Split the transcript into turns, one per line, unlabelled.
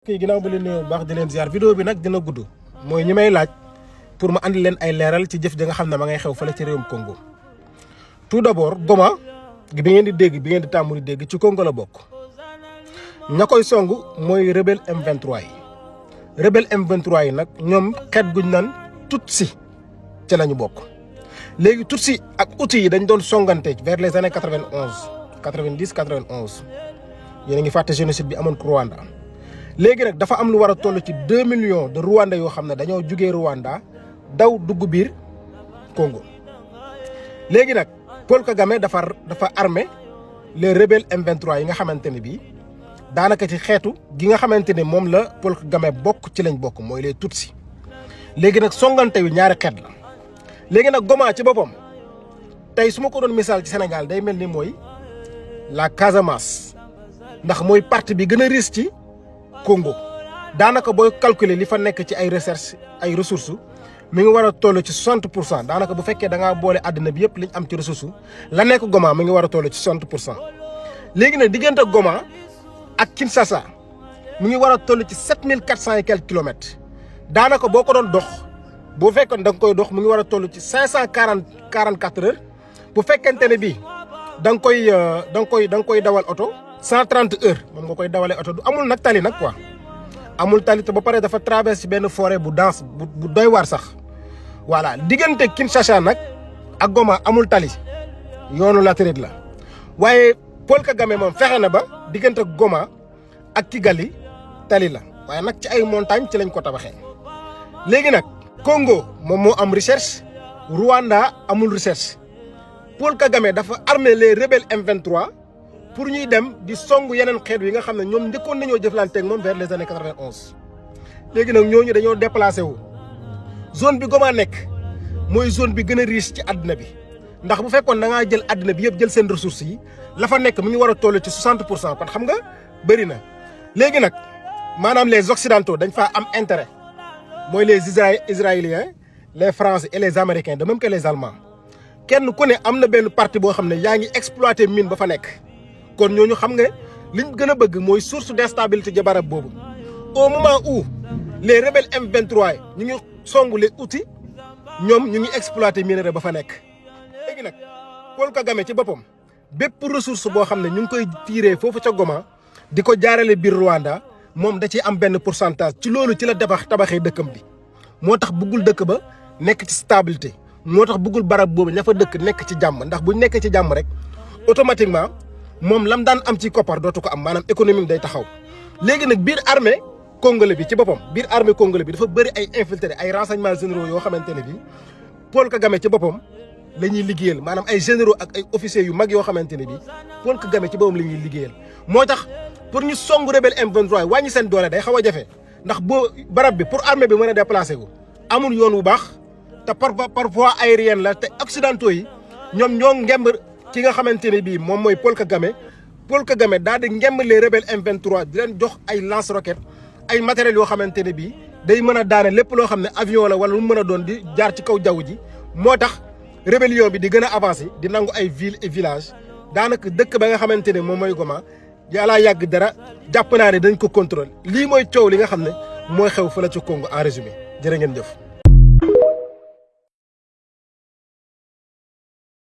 kii ginnaaw ba leen nuyoo baax di leen ziar vidéo bi nag dina gudd mooy ñi may laaj pour ma andi leen ay leeral ci jëf ja nga xam ne ma ngay xew fële ci réewum Congo. tout d'abord Goma bi ngeen di dégg bi ngeen di tàmm di dégg ci Congo la bokk ña koy song mooy rebelle M23 yi rebelle M23 yi nag ñoom xeet guñ naan Tutsi ca la ñu bokk. léegi Tutsi ak Hutu yi dañ doon songante vers les années 90 yéen a ngi fàtte génocide bi amoon Rwanda. léegi nag dafa am lu war a toll ci 2 millions de Rwandais yoo xam ne dañoo jugee Rwanda daw dugg biir Congo. léegi nag Paul Kagame dafa armé les rebelles M23 yi nga xamante ne bii daanaka ci xeetu gi nga xamante ne moom la Paul Kagame bokk ci lañ bokk mooy les Tutsi. léegi nag songante wi ñaari xeet la léegi nag Goma ci boppam tey su ma ko doon misaal ci Sénégal day mel ni mooy la Casamance ndax mooy partie bi gën a riche ci Congo daanaka booy calculer li fa nekk ci ay recherche ay ressources mi ngi war a toll ci 60% daanaka bu fekkee da ngaa boole àddina bi yëpp liñ am ci ressources la nekk Goma mi ngi war a toll ci 60%. léegi nag diggante Goma ak Kinshasa mi ngi war a toll ci 7400 et quelques kilomètres daanaka boo ko doon dox boo fekkoon da nga koy dox mi ngi war a toll ci 544 heures bu fekkente ne bii da nga koy dawal oto. 130 heures moom nga koy dawalee oto du amul nag tali nag quoi amul tali te ba pare dafa traversé benn forêt bu dense bu doy waar sax voilà diggante Kinshasa nag ak Goma amul tali yoonu latérite la waaye Paul Kagame moom fexe na ba diggante Goma ak Kigali tali la waaye nag ci ay montagne ci lañ ko tabaxee. léegi nag Congo moom moo am recherche Rwanda amul recherche Paul Kagame dafa armé les rebelles M23. pour ñuy dem di song yeneen xeet yi nga xam ne ñoom njëkkoon nañoo jëflanteeg moom vers les années 91 léegi nag ñooñu dañoo déplacé wu zone bi Goma nekk mooy zone bi gën a riche ci àddina bi ndax bu fekkoon da ngaa jël àddina bi yëpp jël seen ressources yi la fa nekk mi ngi war a toll ci 60% kon xam nga bëri na. léegi nag maanaam les occidentaux dañ faa am intérêt mooy les israéliens les français et les américains de même que les allemands kenn ku ne am na benn partie boo xam ne yaa ngi exploité mine ba fa nekk. kon ñooñu xam nga liñ gën a bëgg mooy source d'instabilité ci barab boobu au moment où les rebelles M23 ñu ngi songu les Houthis ñoom ñu ngi exploité minerai ba fa nekk. léegi nag Paul Kagame ci boppam bépp ressource boo xam ne ñu ngi koy tiiree foofu ca Goma di ko jaarale biir Rwanda moom da ciy am benn pourcentage ci loolu ci la tabaxee dëkkam bi. moo tax bëggul dëkk ba nekk ci stabilité moo tax bëggul barab boobu ña fa dëkk nekk ci jàmm ndax buñ nekkee ci jàmm rek automatiquement. moom lam daan am ci koppar dootu ko am maanaam économique day taxaw léegi nag biir armée congolais bi ci boppam biir armée congolais bi dafa bëri ay infiltré ay renseignements généraux yoo xamante ne bii Paul Kagame ci boppam la ñuy liggéeyal maanaam ay généraux ak ay officiers yu mag yoo xamante ne bii Paul Kagame ci boppam la ñuy liggéeyal. moo tax pour ñu song rebelle M23 wàññi seen doole day xaw a jafe ndax boo barab bi pour armée bi mën a déplacé wu amul yoon wu baax te par voie aérienne la te occidentaux yi ñoom ñoo ngemb. ki nga xamante ne bii moom mooy Paul Kagame daal di ngemb les rebelles M23 di leen jox ay lance-roquettes ay matériels yoo xamante ne bii day mën a daane lépp loo xam ne avion la wala lu mën a doon di jaar ci kaw jaww ji moo tax rébellion bi di gën a avancé di nangu ay villes et villages daanaka dëkk ba nga xamante ne moom mooy Goma yàllaa yàgg dara jàpp naa ne dañ ko contrôle lii mooy coow li nga xam ne mooy xew fële ci Congo en résumé jërë ngeen jëf.